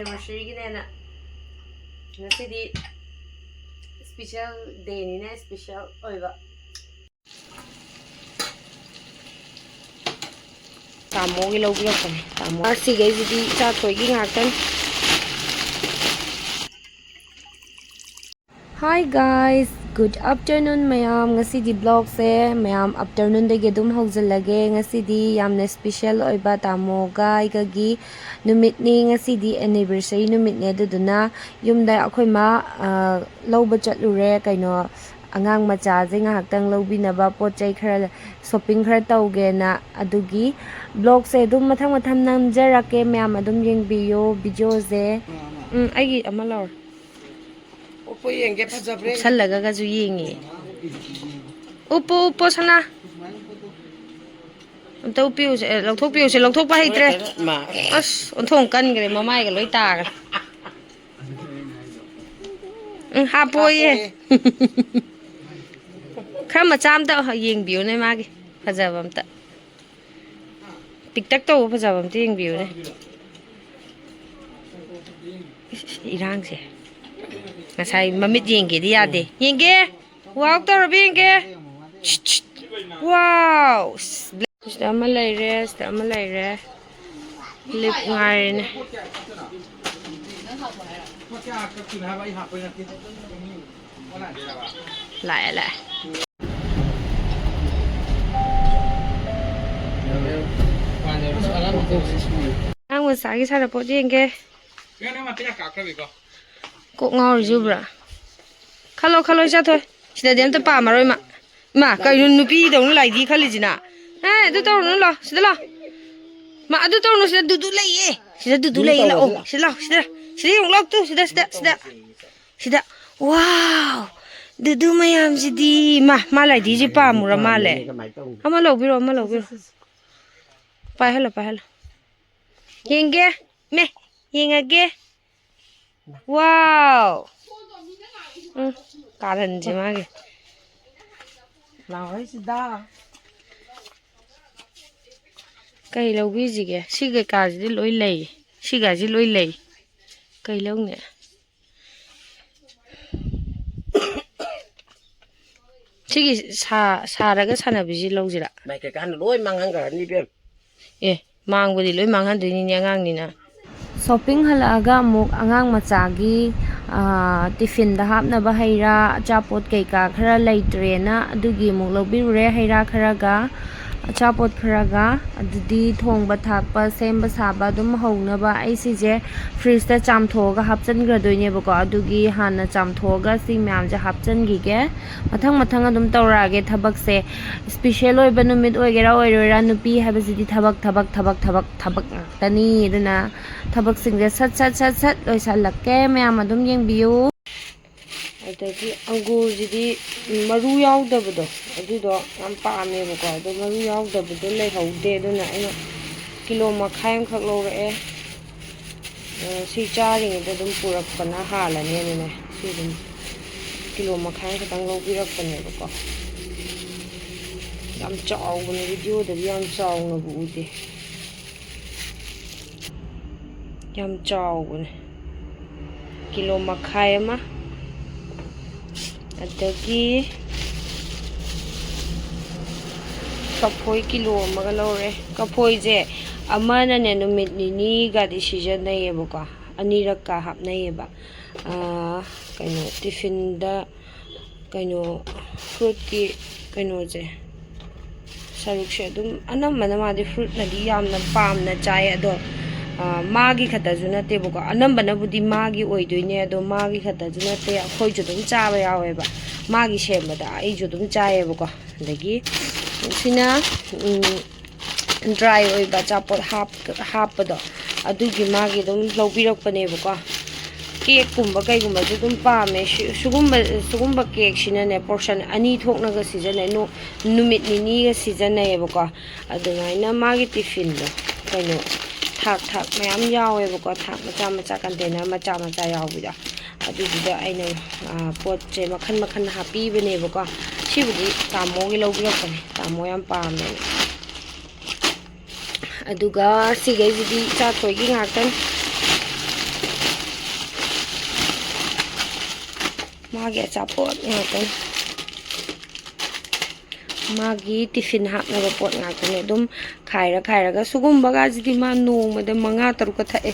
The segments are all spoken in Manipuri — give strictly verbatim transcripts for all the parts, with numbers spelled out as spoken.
ꯑꯦꯅꯤꯚꯔꯁꯔꯤꯒꯤꯅꯦꯅ ꯉꯁꯤꯗꯤ ꯁ꯭ꯄꯤꯁꯦꯜ ꯗꯦꯅꯤꯅ ꯁ꯭ꯄꯤꯁꯦꯜ ꯑꯣꯏꯕ꯫ ꯇꯥꯃꯣꯒꯤ ꯂꯧꯕꯤꯔꯛꯄꯅꯦ꯫ ꯇꯥꯃꯣ ꯑꯁꯤꯈꯩꯁꯤꯗꯤ ꯏꯆꯥ ꯊꯣꯏꯒꯤ ꯉꯥꯛꯇꯅꯤ꯫ Hi guys, good afternoon ꯃꯌꯥꯝ꯫ ꯉꯁꯤꯗꯤ ꯕ꯭ꯂꯣꯒꯁꯦ ꯃꯌꯥꯝ ꯑꯥꯐꯇꯔꯅꯨꯟꯗꯒꯤ ꯑꯗꯨꯝ ꯍꯧꯖꯤꯜꯂꯒꯦ꯫ ꯉꯁꯤꯗꯤ ꯌꯥꯝꯅ ꯁ꯭ꯄꯤꯁꯦꯜ ꯑꯣꯏꯕ ꯇꯥꯃꯣꯒ ꯑꯩꯒꯒꯤ ꯅꯨꯃꯤꯠꯅꯤ꯫ ꯉꯁꯤꯗꯤ ꯑꯦꯅꯤꯚꯔꯁꯔꯤ ꯅꯨꯃꯤꯠꯅꯦ꯫ ꯑꯗꯨꯗꯨꯅ ꯌꯨꯝꯗ ꯑꯩꯈꯣꯏ ꯃꯥ, ꯑ, ꯂꯧꯕ ꯆꯠꯂꯨꯔꯦ꯫ ꯀꯩꯅꯣ, ꯑꯉꯥꯡ ꯃꯆꯥꯁꯦ ꯉꯥꯏꯍꯥꯛꯇꯪ ꯂꯧꯕꯤꯅꯕ ꯄꯣꯠ ꯆꯩ ꯈꯔ, ꯁꯣꯞꯄꯤꯡ ꯈꯔ ꯇꯧꯒꯦꯅ꯫ ꯑꯗꯨꯒꯤ ꯕ꯭ꯂꯣꯒꯁꯦ ꯑꯗꯨꯝ ꯃꯊꯪ ꯃꯊꯪ ꯅꯝꯖꯔꯛꯀꯦ꯫ ꯃꯌꯥꯝ ꯑꯗꯨꯝ ꯌꯦꯡꯕꯤꯌꯣ ꯚꯤꯗꯤꯑꯣꯁꯦ꯫ ꯎꯝ, ꯑꯩꯒꯤ ꯑꯃ ꯂꯧꯔꯣ꯫ ꯎꯞꯄꯣ ꯌꯦꯡꯒꯦ, ꯐꯖꯕ꯭ꯔꯥ ꯌꯦꯡꯒꯦ꯫ ꯎꯞꯁꯜꯂꯒꯁꯨ ꯌꯦꯡꯉꯦ꯫ ꯎꯞꯄꯣ, ꯎꯞꯄꯣ, ꯁꯅꯥ꯫ ꯑꯝꯇ ꯎꯞꯄꯤꯌꯨꯁꯦ, ꯑꯦ, ꯂꯧꯊꯣꯛꯄꯤꯌꯨꯁꯦ, ꯂꯧꯊꯣꯛꯄ ꯍꯩꯇ꯭ꯔꯦ꯫ ꯃꯥ꯫ ꯑꯁ, ꯑꯣꯟꯊꯣꯛ ꯀꯟꯈ꯭ꯔꯦ, ꯃꯃꯥꯏꯒ ꯂꯣꯏ ꯇꯥꯈ꯭ꯔꯦ꯫ ꯎꯝ, ꯍꯥꯞꯄꯣꯌꯦ꯫ ꯍꯥꯞꯄꯣꯌꯦ꯫ ꯈꯔ ꯃꯆꯥ ꯑꯝꯇ ꯌꯦꯡꯕꯤꯌꯨꯅꯦ ꯃꯥꯒꯤ꯫ ꯐꯖꯕ ꯑꯝꯇ꯫ ꯄꯤꯛꯇꯛ ꯇꯧꯕ ꯐꯖꯕ ꯑꯝꯇ ꯌꯦꯡꯕꯤꯌꯨꯅꯦ꯫ ꯏꯁ, ꯏꯁ, ꯏꯔꯥꯡꯁꯦ꯫ ꯉꯁꯥꯏ ꯃꯃꯤꯠ ꯌꯦꯡꯒꯦꯗꯤ ꯌꯥꯗꯦ꯫ ꯌꯦꯡꯒꯦ꯫ ꯋꯥꯎ ꯇꯧꯔꯕ ꯌꯦꯡꯒꯦ꯫ ꯁꯤꯠ, ꯁꯤꯠ꯫ ꯋꯥꯎ꯫ ꯁꯤꯗ ꯑꯃ ꯂꯩꯔꯦ, ꯁꯤꯗ ꯑꯃ ꯂꯩꯔꯦ꯫ ꯂꯤꯞ ꯉꯥꯏꯔꯦꯅꯦ꯫ ꯂꯥꯛꯑꯦ, ꯂꯥꯛꯑꯦ꯫ ꯑꯉꯥꯡ ꯃꯆꯥꯒꯤ ꯁꯥꯟꯅꯄꯣꯠ ꯌꯦꯡꯒꯦ꯫ ꯀꯣꯛ ꯉꯥꯎꯔꯤꯁꯦ ꯎꯕ꯭ꯔꯥ? ꯈꯜꯂꯣ, ꯈꯜꯂꯣ, ꯏꯆꯥꯊꯣꯏ꯫ ꯁꯤꯗꯗꯤ ꯑꯝꯇ ꯄꯥꯝꯃꯔꯣꯏ ꯃꯥ꯫ ꯏꯃꯥ, ꯀꯩꯅꯣ ꯅꯨꯄꯤꯗꯧꯅ ꯂꯥꯏꯗꯤ ꯈꯜꯂꯤꯁꯤꯅ? ꯑꯦ, ꯑꯗꯨ ꯇꯧꯔꯨꯅꯨ, ꯂꯥꯎ, ꯁꯤꯗ ꯂꯥꯎ꯫ ꯃꯥ, ꯑꯗꯨ ꯇꯧꯔꯨꯅꯨ, ꯁꯤꯗ ꯗꯨꯗꯨ ꯂꯩꯌꯦ꯫ ꯁꯤꯗ ꯗꯨꯗꯨ ꯂꯩꯌꯦ, ꯂꯥꯛꯑꯣ꯫ ꯁꯤꯗ ꯂꯥꯎ, ꯁꯤꯗ꯫ ꯁꯤꯗ ꯌꯦꯡꯉꯨ ꯂꯥꯎ ꯇꯨ, ꯁꯤꯗ, ꯁꯤꯗ, ꯁꯤꯗ꯫ ꯁꯤꯗ꯫ ꯋꯥꯎ! ꯗꯨꯗꯨ ꯃꯌꯥꯝꯁꯤꯗꯤ꯫ ꯃꯥ, ꯃꯥ ꯂꯥꯏꯗꯤꯁꯤ ꯄꯥꯝꯃꯨꯔ ꯃꯥꯜꯂꯦ꯫ ꯑꯃ ꯂꯧꯕꯤꯔꯣ, ꯑꯃ ꯂꯧꯕꯤꯔꯣ꯫ ꯄꯥꯏꯍꯜꯂꯣ, ꯄꯥꯏꯍꯜꯂꯣ꯫ ꯌꯦꯡꯒꯦ꯫ ꯃꯦ, ꯌꯦꯡꯉꯒꯦ꯫ ꯋꯥꯎ! ꯎꯝ, ꯀꯥꯔꯟꯁꯦ ꯃꯥꯒꯤ꯫ ꯂꯥꯎꯍꯩꯁꯤꯗ꯫ ꯀꯩ ꯂꯧꯕꯤꯁꯤꯒꯦ? ꯁꯤ ꯀꯩꯀꯥꯁꯤꯗꯤ ꯂꯣꯏ ꯂꯩ꯫ ꯁꯤꯒꯥꯁꯤ ꯂꯣꯏ ꯂꯩ꯫ ꯀꯩ ꯂꯧꯅꯤ? ꯁꯤꯒꯤ ꯁꯥ-, ꯁꯥꯔꯒ ꯁꯥꯟꯅꯕꯤꯁꯤ ꯂꯧꯁꯤꯔꯥ? ꯃꯥꯏ ꯀꯩꯀꯥꯅ ꯂꯣꯏ ꯃꯥꯡꯍꯟꯈ꯭ꯔꯅꯤ ꯏꯕꯦꯝ꯫ ꯑꯦ, ꯃꯥꯡꯕꯗꯤ ꯂꯣꯏ ꯃꯥꯡꯍꯟꯗꯣꯏꯅꯤꯅꯦ ꯑꯉꯥꯡꯅꯤꯅ꯫ ꯁꯣꯞꯄꯤꯡ ꯍꯜꯂꯛꯑꯒ ꯑꯃꯨꯛ ꯑꯉꯥꯡ ꯃꯆꯥꯒꯤ, ꯑꯥ, ꯇꯤꯐꯤꯟꯗ ꯍꯥꯞꯅꯕ ꯍꯩ ꯔꯥ, ꯑꯆꯥꯄꯣꯠ ꯀꯩꯀꯥ ꯈꯔ ꯂꯩꯇ꯭ꯔꯦꯅ ꯑꯗꯨꯒꯤ ꯑꯃꯨꯛ ꯂꯧꯕꯤꯔꯨꯔꯦ, ꯍꯩ ꯔꯥ ꯈꯔꯒ ꯑꯆꯥꯄꯣꯠ ꯈꯔꯒ꯫ ꯑꯗꯨꯗꯤ ꯊꯣꯡꯕ ꯊꯥꯛꯄ, ꯁꯦꯝꯕ ꯁꯥꯕ ꯑꯗꯨꯝ ꯍꯧꯅꯕ ꯑꯩ ꯁꯤꯁꯦ ꯐ꯭ꯔꯤꯖꯇ ꯆꯥꯝꯊꯣꯛꯑꯒ ꯍꯥꯞꯆꯤꯟꯈ꯭ꯔꯗꯣꯏꯅꯦꯕꯀꯣ꯫ ꯑꯗꯨꯒꯤ ꯍꯥꯟꯅ ꯆꯥꯝꯊꯣꯛꯑꯒ ꯁꯤ ꯃꯌꯥꯝꯁꯦ ꯍꯥꯞꯆꯤꯟꯈꯤꯒꯦ꯫ ꯃꯊꯪ ꯃꯊꯪ ꯑꯗꯨꯝ ꯇꯧꯔꯛꯑꯒꯦ ꯊꯕꯛꯁꯦ꯫ ꯏꯁꯄꯤꯁꯦꯜ ꯑꯣꯏꯕ ꯅꯨꯃꯤꯠ ꯑꯣꯏꯒꯦꯔꯥ ꯑꯣꯏꯔꯣꯏꯔꯥ, ꯅꯨꯄꯤ ꯍꯥꯏꯕꯁꯤꯗꯤ ꯊꯕꯛ, ꯊꯕꯛ, ꯊꯕꯛ, ꯊꯕꯛ, ꯊꯕꯛ ꯉꯥꯛꯇꯅꯤ꯫ ꯑꯗꯨꯅ ꯊꯕꯛꯁꯤꯡꯁꯦ ꯁꯠ, ꯁꯠ, ꯁꯠ, ꯁꯠ ꯂꯣꯏꯁꯜꯂꯛꯀꯦ꯫ ꯃꯌꯥꯝ ꯑꯗꯨꯝ ꯌꯦꯡꯕꯤꯌꯨ꯫ ꯑꯗꯒꯤ ꯑꯪꯒꯨꯔꯁꯤꯗꯤ ꯃꯔꯨ ꯌꯥꯎꯗꯕꯗꯣ, ꯑꯗꯨꯗꯣ ꯌꯥꯝ ꯄꯥꯝꯃꯦꯕꯀꯣ꯫ ꯑꯗꯣ ꯃꯔꯨ ꯌꯥꯎꯗꯕꯗꯣ ꯂꯩꯍꯧꯗꯦ, ꯑꯗꯨꯅ ꯑꯩꯅ ꯀꯤꯂꯣ ꯃꯈꯥꯏ ꯑꯃꯈꯛ ꯂꯧꯔꯛꯑꯦ꯫ ꯑ, ꯁꯤ ꯆꯥꯔꯤꯉꯩꯗ ꯑꯗꯨꯝ ꯄꯨꯔꯛꯄꯅ ꯍꯥꯜꯂꯅꯦꯅꯅꯦ, ꯁꯤ ꯑꯗꯨꯝ ꯀꯤꯂꯣ ꯃꯈꯥꯏ ꯑꯃ ꯈꯛꯇꯪ ꯂꯧꯕꯤꯔꯛꯄꯅꯦꯕꯀꯣ꯫ ꯌꯥꯝ ꯆꯥꯎꯕꯅꯦ, ꯚꯤꯗꯤꯑꯣꯗꯗꯤ ꯌꯥꯝ ꯆꯥꯎꯅꯕꯨ ꯎꯗꯦ꯫ ꯌꯥꯝ ꯆꯥꯎꯕꯅꯦ꯫ ꯀꯤꯂꯣ ꯃꯈꯥꯏ ꯑꯃ꯫ ꯑꯗꯒꯤ ꯀꯐꯣꯏ ꯀꯤꯂꯣ ꯑꯃꯒ ꯂꯧꯔꯦ꯫ ꯀꯐꯣꯏꯁꯦ ꯑꯃꯅꯅꯦ ꯅꯨꯃꯤꯠ ꯅꯤꯅꯤꯒꯗꯤ ꯁꯤꯖꯤꯟꯅꯩꯌꯦꯕꯀꯣ, ꯑꯅꯤꯔꯛꯀ ꯍꯥꯞꯅꯩꯌꯦꯕ꯫ ꯑꯥ, ꯀꯩꯅꯣ, ꯇꯤꯐꯤꯟꯗ ꯀꯩꯅꯣ, ꯐ꯭ꯔꯨꯠꯀꯤ ꯀꯩꯅꯣꯁꯦ, ꯁꯔꯨꯛꯁꯦ ꯑꯗꯨꯝ ꯑꯅꯝꯕꯅ ꯃꯥꯗꯤ ꯐ꯭ꯔꯨꯠꯅꯗꯤ ꯌꯥꯝꯅ ꯄꯥꯝꯅ ꯆꯥꯏ꯫ ꯑꯗꯣ, ꯑ, ꯃꯥꯒꯤ ꯈꯛꯇꯁꯨ ꯅꯠꯇꯦꯕꯀꯣ, ꯑꯅꯝꯕꯅꯕꯨꯗꯤ ꯃꯥꯒꯤ ꯑꯣꯏꯗꯣꯏꯅꯦ, ꯑꯗꯣ ꯃꯥꯒꯤ ꯈꯛꯇꯁꯨ ꯅꯠꯇꯦ, ꯑꯩꯈꯣꯏꯁꯨ ꯑꯗꯨꯝ ꯆꯥꯕ ꯌꯥꯎꯋꯦꯕ꯫ ꯃꯥꯒꯤ ꯁꯦꯝꯕꯗ ꯑꯩꯁꯨ ꯑꯗꯨꯝ ꯆꯥꯏꯌꯦꯕꯀꯣ꯫ ꯑꯗꯒꯤ ꯁꯤꯅ, ꯎꯝ, ꯗ꯭ꯔꯥꯏ ꯑꯣꯏꯕ ꯑꯆꯥꯄꯣꯠ ꯍꯥꯞ-, ꯍꯥꯞꯄꯗꯣ, ꯑꯗꯨꯒꯤ ꯃꯥꯒꯤ ꯑꯗꯨꯝ ꯂꯧꯕꯤꯔꯛꯄꯅꯦꯕꯀꯣ꯫ ꯀꯦꯛꯀꯨꯝꯕ ꯀꯩꯒꯨꯝꯕꯁꯨ ꯑꯗꯨꯝ ꯄꯥꯝꯃꯦ꯫ ꯁꯤ-, ꯁꯤꯒꯨꯝꯕ, ꯁꯤꯒꯨꯝꯕ ꯀꯦꯛꯁꯤꯅꯅꯦ, ꯄꯣꯔꯁꯟ ꯑꯅꯤ ꯊꯣꯛꯅꯒ ꯁꯤꯖꯤꯟꯅꯩ, ꯅꯣ-, ꯅꯨꯃꯤꯠ ꯅꯤꯅꯤꯒ ꯁꯤꯖꯤꯟꯅꯩꯌꯦꯕꯀꯣ꯫ ꯑꯗꯨꯃꯥꯏꯅ ꯃꯥꯒꯤ ꯇꯤꯐꯤꯟꯗꯣ, ꯀꯩꯅꯣ, ꯊꯥꯛ ꯊꯥꯛ ꯃꯌꯥꯝ ꯌꯥꯎꯋꯦꯕꯀꯣ, ꯊꯥꯛ ꯃꯆꯥ ꯃꯆꯥ, ꯀꯟꯇꯦꯅꯔ ꯃꯆꯥ ꯃꯆꯥ ꯌꯥꯎꯕꯤꯗꯣ꯫ ꯑꯗꯨꯗꯨꯗ ꯑꯩꯅ, ꯑ, ꯄꯣꯠꯁꯦ ꯃꯈꯟ ꯃꯈꯟ ꯍꯥꯞꯄꯤꯕꯅꯦꯕꯀꯣ꯫ ꯁꯤꯕꯨꯗꯤ ꯇꯥꯃꯣꯒꯤ ꯂꯧꯕꯤꯔꯛꯄꯅꯦ, ꯇꯥꯃꯣ ꯌꯥꯝ ꯄꯥꯝꯃꯦꯅ꯫ ꯑꯗꯨꯒ ꯁꯤꯈꯩꯁꯤꯗꯤ ꯏꯆꯥꯊꯣꯏꯒꯤ ꯉꯥꯛꯇꯅꯤ꯫ ꯃꯥꯒꯤ ꯑꯆꯥꯄꯣꯠ ꯉꯥꯛꯇꯅꯤ꯫ ꯃꯥꯒꯤ ꯇꯤꯐꯤꯟ ꯍꯥꯞꯅꯕ ꯄꯣꯠ ꯉꯥꯛꯇꯅꯦ꯫ ꯑꯗꯨꯝ ꯈꯥꯏꯔ ꯈꯥꯏꯔꯒ, ꯁꯤꯒꯨꯝꯕꯒꯁꯤꯗꯤ ꯃꯥ ꯅꯣꯡꯃꯗ ꯃꯉꯥ ꯇꯔꯨꯛꯀ ꯊꯛꯑꯦ꯫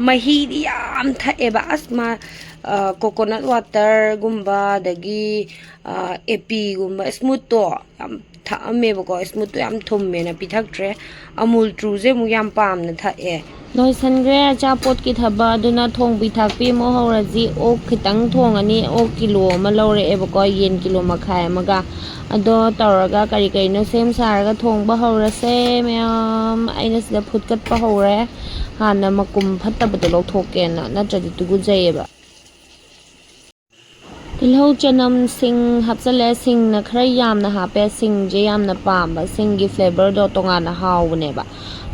ꯃꯍꯤꯗꯤ ꯌꯥꯝ ꯊꯛꯑꯦꯕ꯫ ꯑꯁ, ꯃꯥ, ꯑ, ꯀꯣꯀꯣꯅꯠ ꯋꯥꯇꯔꯒꯨꯝꯕ, ꯑꯗꯒꯤ, ꯑ, ꯑꯦꯄꯤꯒꯨꯝꯕ, ꯁ꯭ꯃꯨꯠꯇꯣ ꯌꯥꯝ ꯊꯛꯑꯝꯃꯦꯕꯀꯣ꯫ ꯁ꯭ꯃꯨꯠꯇꯣ ꯌꯥꯝ ꯊꯨꯝꯃꯦꯅ ꯄꯤꯊꯛꯇ꯭ꯔꯦ꯫ ꯑꯃꯨꯜ ꯇ꯭ꯔꯨꯁꯦ ꯑꯃꯨꯛ ꯌꯥꯝ ꯄꯥꯝꯅ ꯊꯛꯑꯦ꯫ ꯂꯣꯏꯁꯟꯈ꯭ꯔꯦ ꯑꯆꯥꯄꯣꯠꯀꯤ ꯊꯕꯛ꯫ ꯑꯗꯨꯅ ꯊꯣꯡꯕꯤ ꯊꯥꯛꯄꯤ ꯑꯃꯨꯛ ꯍꯧꯔꯁꯤ꯫ ꯑꯣꯛ ꯈꯤꯇꯪ ꯊꯣꯡꯉꯅꯤ꯫ ꯑꯣꯛ ꯀꯤꯂꯣ ꯑꯃ ꯂꯧꯔꯛꯑꯦꯕꯀꯣ, ꯌꯦꯟ ꯀꯤꯂꯣ ꯃꯈꯥꯏ ꯑꯃꯒ꯫ ꯑꯗꯣ ꯇꯧꯔꯒ ꯀꯔꯤ ꯀꯔꯤꯅꯣ ꯁꯦꯝ ꯁꯥꯔꯒ ꯊꯣꯡꯕ ꯍꯧꯔꯁꯦ ꯃꯌꯥꯝ꯫ ꯑꯩꯅ ꯁꯤꯗ ꯐꯨꯠꯀꯠꯄ ꯍꯧꯔꯦ꯫ ꯍꯥꯟꯅ ꯃꯀꯨꯝ ꯐꯠꯇꯕꯗꯣ ꯂꯧꯊꯣꯛꯀꯦꯅ, ꯅꯠꯇ꯭ꯔꯗꯤ ꯇꯨꯒꯨꯖꯩꯌꯦꯕ꯫ ꯇꯤꯜꯍꯧ, ꯆꯅꯝ, ꯁꯤꯡ ꯍꯥꯞꯆꯤꯜꯂꯦ꯫ ꯁꯤꯡꯅ ꯈꯔ ꯌꯥꯝꯅ ꯍꯥꯞꯄꯦ꯫ ꯁꯤꯡꯁꯦ ꯌꯥꯝꯅ ꯄꯥꯝꯕ, ꯁꯤꯡꯒꯤ ꯐ꯭ꯂꯦꯕꯔꯗꯣ ꯇꯣꯉꯥꯟꯅ ꯍꯥꯎꯕꯅꯦꯕ꯫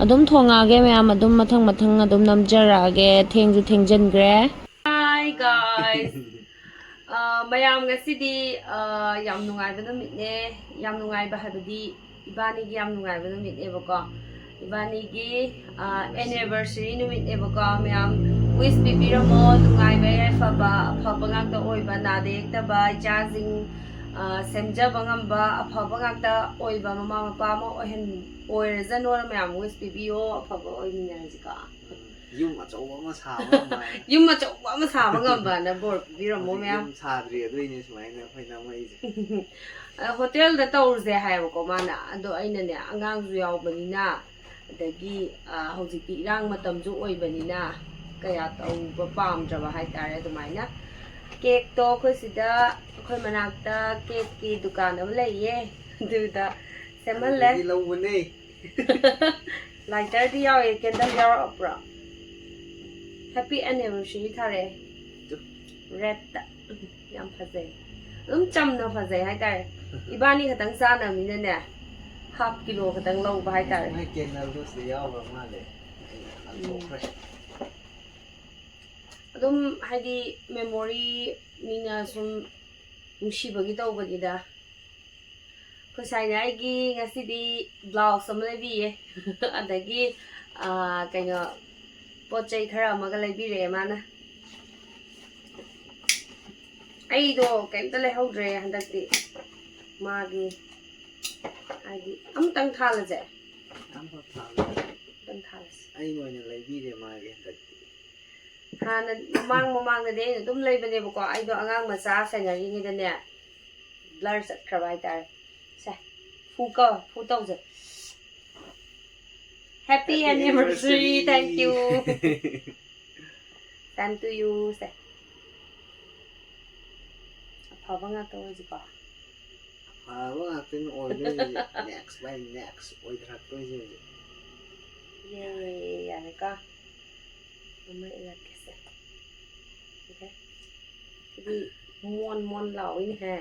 ꯑꯗꯨꯝ ꯊꯣꯡꯉꯛꯑꯒꯦ ꯃꯌꯥꯝ, ꯑꯗꯨꯝ ꯃꯊꯪ ꯃꯊꯪ ꯑꯗꯨꯝ ꯅꯝꯖꯔꯛꯑꯒꯦ꯫ ꯊꯦꯡꯁꯨ ꯊꯦꯡꯖꯤꯟꯈ꯭ꯔꯦ꯫ Hi guys. ꯑ, ꯃꯌꯥꯝ, ꯉꯁꯤꯗꯤ, ꯑ, ꯌꯥꯝ ꯅꯨꯡꯉꯥꯏꯕ ꯅꯨꯃꯤꯠꯅꯦ꯫ ꯌꯥꯝ ꯅꯨꯡꯉꯥꯏꯕ ꯍꯥꯏꯕꯗꯤ ꯏꯕꯥꯅꯤꯒꯤ ꯌꯥꯝ ꯅꯨꯡꯉꯥꯏꯕ ꯅꯨꯃꯤꯠꯅꯦꯕꯀꯣ꯫ ꯏꯕꯥꯅꯤꯒꯤ, ꯑ, anniversary ꯅꯨꯃꯤꯠꯅꯦꯕꯀꯣ꯫ ꯃꯌꯥꯝ wish ꯄꯤꯕꯤꯔꯝꯃꯣ꯫ ꯅꯨꯡꯉꯥꯏꯕ, ꯌꯥꯏꯐꯕ, ꯑꯐꯕ ꯉꯥꯛꯇ ꯑꯣꯏꯕ, ꯅꯥꯗ ꯌꯦꯛꯇꯕ, ꯏꯆꯥꯁꯤꯡ, ꯑ, ꯁꯦꯝꯖꯕ ꯉꯝꯕ, ꯑꯐꯕ ꯉꯥꯛꯇ ꯑꯣꯏꯕ ꯃꯃꯥ ꯃꯄꯥ ꯑꯃ ꯑꯣꯏꯍꯟ-, ꯑꯣꯏꯔꯖꯅꯣꯅ ꯃꯌꯥꯝ wish ꯄꯤꯕꯤꯌꯣ꯫ ꯑꯐꯕ ꯑꯣꯏꯃꯤꯟꯅꯔꯁꯤꯀꯣ꯫ ꯌꯨꯝ ꯑꯆꯧꯕ ꯑꯃ ꯁꯥꯕ ꯉꯝꯕ ꯍꯥꯏꯅ꯫ ꯌꯨꯝ ꯑꯆꯧꯕ ꯑꯃ ꯁꯥꯕ ꯉꯝꯕꯅ ꯕꯣꯔ ꯄꯤꯕꯤꯔꯝꯃꯣ ꯍꯧꯖꯤꯛ ꯃꯌꯥꯝ꯫ ꯌꯨꯝ ꯁꯥꯗ꯭ꯔꯤ, ꯑꯗꯨꯏꯅꯦ ꯁꯨꯃꯥꯏꯅ ꯑꯩꯈꯣꯏ ꯅꯝꯃꯛꯏꯁꯦ꯫ ꯑ, ꯍꯣꯇꯦꯜꯗ ꯇꯧꯔꯨꯁꯦ ꯍꯥꯏꯌꯦꯕꯀꯣ ꯃꯥꯅ꯫ ꯑꯗꯣ ꯑꯩꯅꯅꯦ, ꯑꯉꯥꯡꯁꯨ ꯌꯥꯎꯕꯅꯤꯅ, ꯑꯗꯒꯤ, ꯑ, ꯍꯧꯖꯤꯛꯇꯤ ꯏꯔꯥꯡ ꯃꯇꯝꯁꯨ ꯑꯣꯏꯕꯅꯤꯅ ꯀꯌꯥ ꯇꯧꯕ ꯄꯥꯝꯗ꯭ꯔꯕ ꯍꯥꯏꯇꯥꯔꯦ꯫ ꯑꯗꯨꯃꯥꯏꯅ ꯀꯦꯛꯇꯣ ꯑꯩꯈꯣꯏ ꯁꯤꯗ, ꯑꯩꯈꯣꯏ ꯃꯅꯥꯛꯇ ꯀꯦꯛꯀꯤ ꯗꯨꯀꯥꯟ ꯑꯃ ꯂꯩꯌꯦ, ꯑꯗꯨꯗ ꯁꯦꯝꯍꯜꯂꯦ꯫ ꯑꯗꯨꯗꯒꯤ ꯂꯧꯕꯅꯦ꯫ Lighterꯗꯤ ꯌꯥꯎꯋꯦ, candle ꯌꯥꯎꯔꯛꯄ꯭ꯔꯣ? Happy anniversary ꯊꯥꯔꯛꯑꯦ꯫ ꯇꯨ꯫ Redꯇ꯫ ꯌꯥꯝ ꯐꯖꯩ꯫ ꯑꯗꯨꯝ ꯆꯝꯅ ꯐꯖꯩ ꯍꯥꯏꯇꯥꯔꯦ꯫ ꯏꯕꯥꯅꯤ ꯈꯛꯇꯪ ꯆꯥꯅꯕꯅꯤꯅꯅꯦ, half kilo ꯈꯛꯇꯪ ꯂꯧꯕ ꯍꯥꯏꯇꯥꯔꯦ꯫ ꯃꯥꯏ candleꯗꯣ ꯁꯤꯗ ꯌꯥꯎꯈ꯭ꯔ ꯃꯥꯜꯂꯦ꯫ ꯑꯩ ꯍꯟꯗꯣꯛꯈ꯭ꯔꯦ꯫ ꯑꯗꯨꯝ ꯍꯥꯏꯗꯤ memory, ꯃꯤꯅ ꯁꯨꯝ ꯅꯨꯡꯁꯤꯕꯒꯤ ꯇꯧꯕꯅꯤꯗ꯫ ꯑꯩꯈꯣꯏ ꯁꯥꯏꯅ ꯑꯩꯒꯤ ꯉꯁꯤꯗꯤ blouse ꯑꯃ ꯂꯩꯕꯤꯌꯦ꯫ ꯑꯗꯒꯤ, ꯑꯥ, ꯀꯩꯅꯣ, ꯄꯣꯠ ꯆꯩ ꯈꯔ ꯑꯃꯒ ꯂꯩꯕꯤꯔꯛꯑꯦ ꯃꯥꯅ꯫ ꯑꯩꯗꯣ ꯀꯩꯝꯇ ꯂꯩꯍꯧꯗ꯭ꯔꯦ ꯍꯟꯗꯛꯇꯤ꯫ ꯃꯥꯒꯤ ꯍꯥꯏꯗꯤ ꯑꯃꯇꯪ ꯊꯥꯜꯂꯁꯦ꯫ ꯑꯝꯐꯥꯎ ꯊꯥꯜꯂꯦ꯫ ꯑꯃꯇꯪ ꯊꯥꯜꯂꯁꯦ꯫ ꯑꯩꯅ ꯑꯣꯏꯅ ꯂꯩꯕꯤꯔꯦ ꯃꯥꯒꯤ ꯍꯟꯗꯛꯇꯤ꯫ ꯍꯥꯟꯅ ꯃꯃꯥꯡ ꯃꯃꯥꯡꯗꯗꯤ ꯑꯩꯅ ꯑꯗꯨꯝ ꯂꯩꯕꯅꯦꯕꯀꯣ꯫ ꯑꯩꯗꯣ ꯑꯉꯥꯡ ꯃꯆꯥ ꯁꯦꯟꯅꯔꯤꯉꯩꯗꯅꯦ ꯕ꯭ꯂꯔ ꯆꯠꯈ꯭ꯔꯕ ꯍꯥꯏꯇꯥꯔꯦ꯫ ꯁꯦ, ꯐꯨ ꯀꯣ, ꯐꯨ ꯇꯧꯁꯦ꯫ Happy anniversary, thank you. Same to you ꯁꯦ꯫ ꯑꯐꯕ ꯉꯥꯛꯇ ꯑꯣꯏꯁꯤꯀꯣ꯫ ꯑꯐꯕ ꯉꯥꯛꯇꯅꯤ ꯑꯣꯏꯗꯣꯏꯁꯦ꯫ Next by next ꯑꯣꯏꯊꯔꯛꯇꯣꯏꯁꯦ ꯍꯧꯖꯤꯛ꯫ ꯌꯦ, ꯌꯥꯔꯦꯀꯣ꯫ ꯑꯃ ꯏꯔꯛꯀꯦꯁꯦ꯫ Okay꯫ ꯁꯤꯗꯤ ꯃꯣꯟ ꯃꯣꯟ ꯂꯥꯎꯏꯅꯦꯍꯦ꯫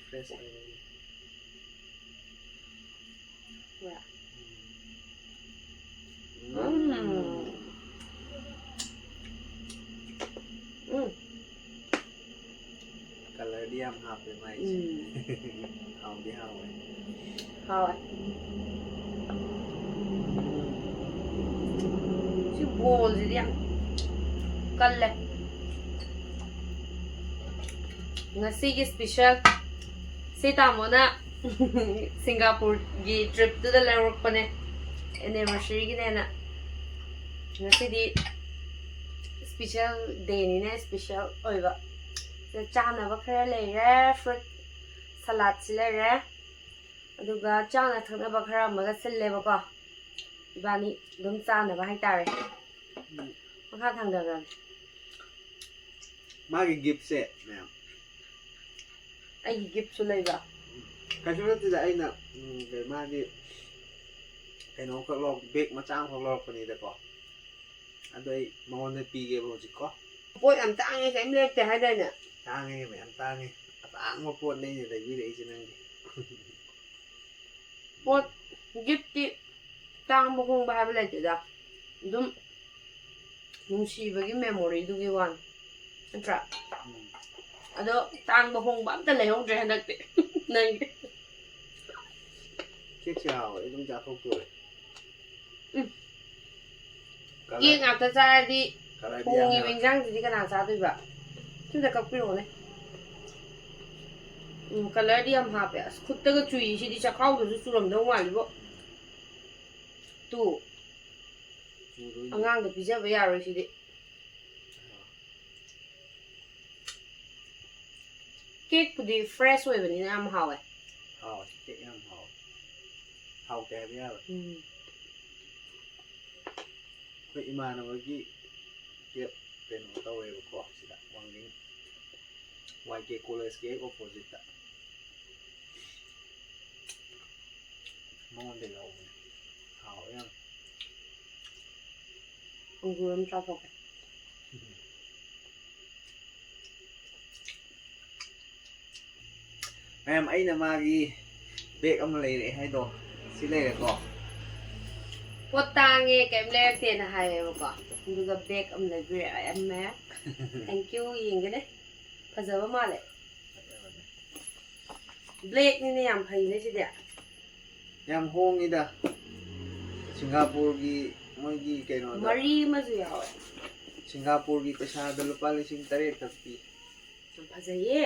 Fresh ꯑꯣꯏꯔꯦ꯫ ꯍꯣꯏ꯫ ꯎꯝ꯫ ꯎꯝ꯫ Colorꯗꯤ ꯌꯥꯝ ꯍꯥꯞꯄꯦ ꯃꯥꯏꯁꯦ꯫ ꯎꯝ꯫ ꯍꯥꯎꯗꯤ ꯍꯥꯎꯋꯦ꯫ ꯍꯥꯎꯋꯦ꯫ ꯁꯤ ꯕꯣꯜꯁꯤꯗꯤ ꯌꯥꯝ ꯀꯜꯂꯦ꯫ ꯉꯁꯤꯒꯤ special ꯁꯤ ꯇꯥꯃꯣꯅ ꯁꯤꯡꯒꯥꯄꯨꯔꯒꯤ tripꯇꯨꯗ ꯂꯧꯔꯛꯄꯅꯦ, anniversaryꯒꯤꯅꯦꯅ꯫ ꯉꯁꯤꯗꯤ special dayꯅꯤꯅ special ꯑꯣꯏꯕ꯫ ꯁꯤꯗ ꯆꯥꯅꯕ ꯈꯔ ꯂꯩꯔꯦ, fruit saladꯁꯤ ꯂꯩꯔꯦ, ꯑꯗꯨꯒ ꯆꯥꯅ ꯊꯛꯅꯕ ꯈꯔ ꯑꯃꯒ ꯁꯤꯜꯂꯦꯕꯀꯣ꯫ ꯏꯕꯥꯅꯤ ꯑꯗꯨꯝ ꯆꯥꯅꯕ ꯍꯥꯏꯇꯥꯔꯦ꯫ ꯃꯈꯥ ꯊꯥꯡꯊꯈ꯭ꯔꯒꯦ꯫ ꯃꯥꯒꯤ giftꯁꯦ ꯃꯌꯥꯝ꯫ ꯑꯩꯒꯤ giftꯁꯨ ꯂꯩꯕ꯫ ꯀꯩꯁꯨ ꯅꯠꯇꯦꯗ, ꯑꯩꯅ ꯎꯝ, ꯀꯩ ꯃꯥꯒꯤ ꯀꯩꯅꯣꯝꯈꯛ ꯂꯧ, bag ꯃꯆꯥ ꯑꯃꯈꯛ ꯂꯧꯔꯛꯄꯅꯤꯗꯀꯣ꯫ ꯑꯗꯣ ꯑꯩ ꯃꯉꯣꯟꯗ ꯄꯤꯒꯦꯕ ꯍꯧꯖꯤꯛꯀꯣ꯫ ꯄꯣꯠ ꯌꯥꯝ ꯇꯥꯡꯉꯦ, ꯀꯩꯝ ꯂꯩꯔꯛꯇꯦ ꯍꯥꯏꯗꯥꯏꯅꯦ? ꯇꯥꯡꯉꯦ, ꯃꯌꯥꯝ ꯇꯥꯡꯉꯦ꯫ ꯑꯇꯥꯡꯕ ꯄꯣꯠꯅꯦ ꯑꯩꯅ ꯂꯩꯕꯤꯔꯛꯏꯁꯦ ꯅꯪꯒꯤ꯫ ꯄꯣꯠ giftꯇꯤ ꯇꯥꯡꯕ ꯍꯣꯡꯕ ꯍꯥꯏꯕ ꯂꯩꯇꯦꯗ꯫ ꯑꯗꯨꯝ ꯅꯨꯡꯁꯤꯕꯒꯤ memoryꯗꯨꯒꯤ ꯋꯥꯅꯤ꯫ ꯅꯠꯇ꯭ꯔꯥ? ꯎꯝ꯫ ꯑꯗꯣ ꯇꯥꯡꯕ ꯍꯣꯡꯕ ꯑꯝꯇ ꯂꯩꯍꯧꯗ꯭ꯔꯦ ꯍꯟꯗꯛꯇꯤ꯫ ꯅꯪꯒꯤ꯫ Cakeꯁꯦ ꯍꯥꯎꯋꯦ, ꯑꯩ ꯑꯗꯨꯝ ꯆꯥꯊꯣꯛꯇꯣꯔꯦ꯫ ꯎꯝ꯫ Color- Cake ꯉꯥꯛꯇ ꯆꯥꯔꯗꯤ Colorꯗꯤ ꯌꯥꯝ ꯊꯣꯡꯉꯤꯕ ꯌꯥꯎꯋꯦ꯫ ꯏꯟꯖꯥꯡꯁꯤꯗꯤ ꯀꯅꯥ ꯆꯥꯗꯣꯏꯕ? ꯑꯝꯇ ꯀꯛꯄꯤꯔꯛꯑꯣꯅꯦ꯫ ꯎꯝ, ꯀꯂꯔꯗꯤ ꯌꯥꯝ ꯍꯥꯞꯄꯦ꯫ ꯑꯁ, ꯈꯨꯠꯇꯒ ꯆꯨꯏ꯫ ꯁꯤꯗꯤ ꯆꯈꯥꯎꯗꯁꯨ ꯆꯨꯔꯝꯗꯧ ꯃꯥꯜꯂꯤꯕꯣ꯫ ꯇꯨ꯫ ꯆꯨꯗꯣꯏꯅꯤ꯫ ꯑꯉꯥꯡꯗ ꯄꯤꯖꯕ ꯌꯥꯔꯣꯏ ꯁꯤꯗꯤ꯫ ꯀꯦꯛꯄꯨꯗꯤ fresh ꯑꯣꯏꯕꯅꯤꯅ ꯌꯥꯝ ꯍꯥꯎꯋꯦ꯫ ꯍꯥꯎꯋꯦ, ꯀꯦꯛ ꯌꯥꯝ ꯍꯥꯎꯋꯦ꯫ ꯍꯥꯎꯇꯦ ꯍꯥꯏꯕ ꯌꯥꯔꯣꯏ꯫ ꯎꯝ꯫ ꯑꯩꯈꯣꯏ ꯏꯃꯥꯟꯅꯕꯒꯤ ꯀꯦꯛ ꯀꯩꯅꯣ ꯇꯧꯋꯦꯕꯀꯣ, ꯁꯤꯗ ꯋꯥꯡꯖꯤꯡ ꯋꯥꯏ ꯀꯦ ꯀꯣꯂꯦꯖꯀꯤ ꯍꯦꯛ oppositeꯇ꯫ ꯃꯉꯣꯟꯗ ꯂꯧꯕꯅꯦ꯫ ꯍꯥꯎꯋꯦ ꯌꯥꯝ꯫ ꯑꯪꯒꯨꯔ ꯑꯃ ꯆꯥꯊꯣꯛꯀꯦ꯫ ꯃꯌꯥꯝ, ꯑꯩꯅ ꯃꯥꯒꯤ bag ꯑꯃ ꯂꯩꯔꯛꯑꯦ ꯍꯥꯏꯗꯣ, ꯁꯤ ꯂꯩꯔꯦꯀꯣ꯫ ꯄꯣꯠ ꯇꯥꯡꯉꯦ, ꯀꯩꯝ ꯂꯩꯔꯛꯇꯦꯅ ꯍꯥꯏꯌꯦꯕꯀꯣ, ꯑꯗꯨꯒ bag ꯑꯃ ꯂꯩꯕꯤꯔꯛꯑꯦ꯫ Thank you꯫ ꯌꯦꯡꯒꯦꯅꯦ, ꯐꯖꯕ ꯃꯥꯜꯂꯦ꯫ Blackꯅꯤꯅꯦ, ꯌꯥꯝ ꯐꯩꯅꯦ ꯁꯤꯗꯤ꯫ ꯌꯥꯝ ꯍꯣꯡꯉꯤꯗ꯫ ꯁꯤꯡꯒꯥꯄꯨꯔꯒꯤ ꯃꯣꯏꯒꯤ ꯀꯩꯅꯣꯗ, ꯃꯔꯤ ꯑꯃꯁꯨ ꯌꯥꯎꯋꯦ꯫ ꯁꯤꯡꯒꯥꯄꯨꯔꯒꯤ ꯄꯩꯁꯥꯗ ꯂꯨꯄꯥ ꯂꯤꯁꯤꯡ ꯇꯔꯦꯠ ꯈꯛ ꯄꯤ꯫ ꯌꯥꯝ ꯐꯖꯩꯌꯦ꯫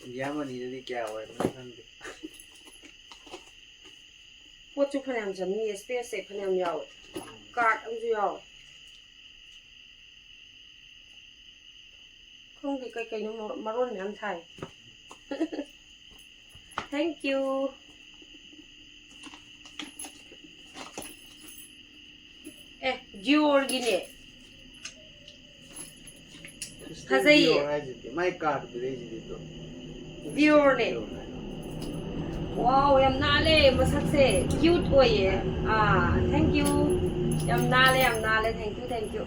India moneyꯗꯗꯤ ꯀꯌꯥ ꯑꯣꯏꯔꯝꯒꯅꯤ ꯈꯪꯗꯦ꯫ ꯄꯣꯠꯁꯨ ꯐꯅꯌꯥꯝ ꯆꯪꯅꯤꯡꯉꯦ, spaceꯁꯦ ꯐꯅꯌꯥꯝ ꯌꯥꯎꯋꯦ꯫ Card ꯑꯃꯁꯨ ꯌꯥꯎꯋꯦ꯫ ꯈꯪꯗꯦ, ꯀꯩ ꯀꯩꯅꯣ ꯃꯔꯣ-, ꯃꯔꯣꯟ ꯃꯌꯥꯝ ꯊꯥꯏ꯫ Thank you꯫ ꯑꯦ, Diorꯒꯤꯅꯦ꯫ ꯐꯖꯩꯌꯦ꯫ Dior ꯍꯥꯏꯁꯤꯗꯤ, ꯃꯥꯏ card ꯄꯤꯔꯛꯏꯁꯤꯗꯤ ꯇꯣ꯫ Diorꯅꯦ꯫ Dior ꯍꯥꯏꯅ꯫ Wow, ꯌꯥꯝ ꯅꯥꯜꯂꯦ ꯃꯁꯛꯁꯦ꯫ Cute ꯑꯣꯏꯌꯦ꯫ ꯑꯥ, thank you꯫ ꯌꯥꯝ ꯅꯥꯜꯂꯦ, ꯌꯥꯝ ꯅꯥꯜꯂꯦ꯫ Thank you, thank you꯫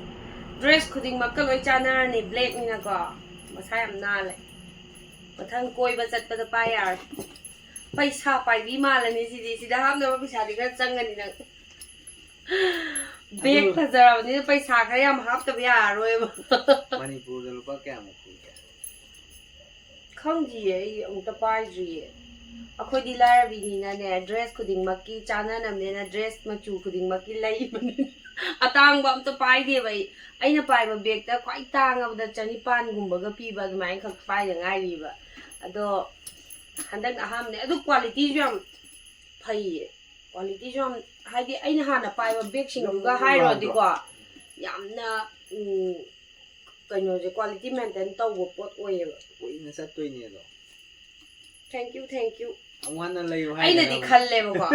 Dress ꯈꯨꯗꯤꯡꯃꯛꯀ ꯂꯣꯏ ꯆꯥꯟꯅꯔꯅꯤ, blackꯅꯤꯅꯀꯣ꯫ ꯃꯁꯥ ꯌꯥꯝ ꯅꯥꯜꯂꯦ꯫ ꯃꯊꯪ ꯀꯣꯏꯕ ꯆꯠꯄꯗ ꯄꯥꯏ ꯌꯥꯔꯦ꯫ ꯄꯩꯁꯥ ꯄꯥꯏꯕꯤ ꯃꯥꯜꯂꯅꯤ ꯁꯤꯗꯤ꯫ ꯁꯤꯗ ꯍꯥꯞꯅꯕ ꯄꯩꯁꯥꯗꯤ ꯈꯔ ꯆꯪꯒꯅꯤ ꯅꯪ꯫ Bag ꯑꯗꯨ ꯐꯖꯔꯕꯅꯤꯅ ꯄꯩꯁꯥ ꯈꯔ ꯌꯥꯝ ꯍꯥꯞꯇꯕ ꯌꯥꯔꯔꯣꯏꯕ꯫ ꯃꯅꯤꯄꯨꯔꯗ ꯂꯨꯄꯥ ꯀꯌꯥꯃꯨꯛ ꯄꯤꯒꯦ? ꯈꯪꯗꯤꯌꯦ, ꯑꯩ ꯑꯃꯨꯛꯇ ꯄꯥꯏꯗ꯭ꯔꯤꯌꯦ꯫ ꯑꯩꯈꯣꯏꯗꯤ ꯂꯥꯏꯔꯕꯤꯅꯤꯅꯅꯦ, dress ꯈꯨꯗꯤꯡꯃꯛꯀꯤ ꯆꯥꯟꯅꯅꯕꯅꯦꯅ dress ꯃꯆꯨ ꯈꯨꯗꯤꯡꯃꯛꯀꯤ ꯂꯩꯕꯅꯤ꯫ ꯑꯇꯥꯡꯕ ꯑꯝꯇ ꯄꯥꯏꯗꯦꯕ ꯑꯩ꯫ ꯑꯩꯅ ꯄꯥꯏꯕ ꯕꯦꯒꯇ ꯈ꯭ꯋꯥꯏ ꯇꯥꯡꯉꯕꯗ ꯆꯅꯤꯄꯥꯟꯒꯨꯝꯕꯒ ꯄꯤꯕ ꯑꯗꯨꯃꯥꯏꯅ ꯈꯛ ꯄꯥꯏꯗ ꯉꯥꯏꯔꯤꯕ꯫ ꯑꯗꯣ ꯍꯟꯗꯛꯅ ꯑꯍꯥꯟꯕꯅꯦ꯫ ꯑꯗꯨ ꯀ꯭ꯋꯥꯂꯤꯇꯤꯁꯨ ꯌꯥꯝ ꯐꯩꯌꯦ꯫ ꯀ꯭ꯋꯥꯂꯤꯇꯤꯁꯨ ꯌꯥꯝ, ꯍꯥꯏꯗꯤ ꯑꯩꯅ ꯍꯥꯟꯅ ꯄꯥꯏꯕ ꯕꯦꯒꯁꯤꯡꯗꯨꯒ ꯌꯥꯝ ꯍꯥꯏꯔꯨꯔꯗꯤꯀꯣ, ꯌꯥꯝꯅ ꯎꯝ, ꯀꯩꯅꯣꯁꯦ, ꯀ꯭ꯋꯥꯂꯤꯇꯤ ꯃꯦꯟꯇꯦꯟ ꯇꯧꯕ ꯄꯣꯠ ꯑꯣꯏꯌꯦꯕ꯫ ꯀꯨꯏꯅ ꯆꯠꯇꯣꯏꯅꯦ ꯑꯗꯣ꯫ Thank you, thank you. ꯑꯃꯨꯛ ꯍꯟꯅ ꯂꯩꯌꯨ ꯑꯩꯅꯗꯤ ꯍꯥꯏꯗꯅ꯫ ꯈꯜꯂꯦꯕꯀꯣ,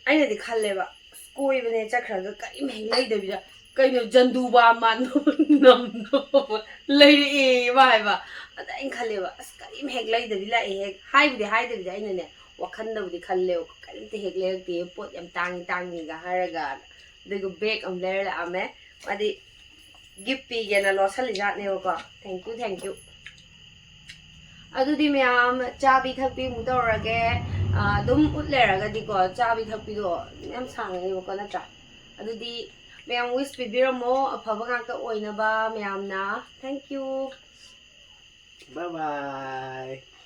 ꯑꯩꯅꯗꯤ ꯈꯜꯂꯦꯕ, "ꯑꯁ, ꯀꯣꯏꯕꯅꯦ ꯆꯠꯈ꯭ꯔꯒ ꯀꯔꯤꯝ ꯍꯦꯛ ꯂꯩꯗꯕꯤꯗ ꯀꯩꯅꯣ ꯖꯟꯗꯨꯕꯥ ꯃꯥꯟꯕ ꯅꯝꯗꯣ ꯂꯩꯔꯛꯑꯦ" ꯃꯥ ꯍꯥꯏꯕ꯫ ꯑꯗ ꯑꯩꯅ ꯈꯜꯂꯦꯕ, "ꯑꯁ, ꯀꯔꯤꯝ ꯍꯦꯛ ꯂꯩꯗꯕꯤ ꯂꯥꯛꯑꯦ ꯍꯦꯛ", ꯍꯥꯏꯕꯨꯗꯤ ꯍꯥꯏꯗꯕꯤꯗ ꯑꯩꯅꯅꯦ, ꯋꯥꯈꯟꯗꯕꯨꯗꯤ ꯈꯜꯂꯦꯕ, "ꯀꯔꯤꯝꯇ ꯍꯦꯛ ꯂꯩꯔꯛꯇꯦ, ꯄꯣꯠ ꯌꯥꯝ ꯇꯥꯡꯉꯤ ꯇꯥꯡꯉꯤꯒ" ꯍꯥꯏꯔꯒ꯫ ꯑꯗꯨꯒ ꯕꯦꯒ ꯑꯃ ꯂꯩꯔ ꯂꯥꯛꯑꯝꯃꯦ꯫ ꯃꯥꯗꯤ ꯒꯤꯐ ꯄꯤꯒꯦꯅ ꯂꯣꯠꯁꯜꯂꯤꯖꯥꯠꯅꯦꯕꯀꯣ꯫ Thank you, thank you. ꯑꯗꯨꯗꯤ ꯃꯌꯥꯝ ꯆꯥꯕꯤ ꯊꯛꯄꯤ ꯑꯃꯨꯛ ꯇꯧꯔꯒꯦ꯫ ꯑꯥ, ꯑꯗꯨꯝ ꯎꯠ ꯂꯩꯔꯒꯗꯤꯀꯣ, ꯆꯥꯕꯤ ꯊꯛꯄꯤꯗꯣ ꯌꯥꯝ ꯁꯥꯡꯉꯅꯦꯕꯀꯣ, ꯅꯠꯇ꯭ꯔꯥ? ꯑꯗꯨꯗꯤ ꯃꯌꯥꯝ wish ꯄꯤꯕꯤꯔꯝꯃꯣ, ꯑꯐꯕ ꯉꯥꯛꯇ ꯑꯣꯏꯅꯕ ꯃꯌꯥꯝꯅ꯫ Thank you. Bye bye.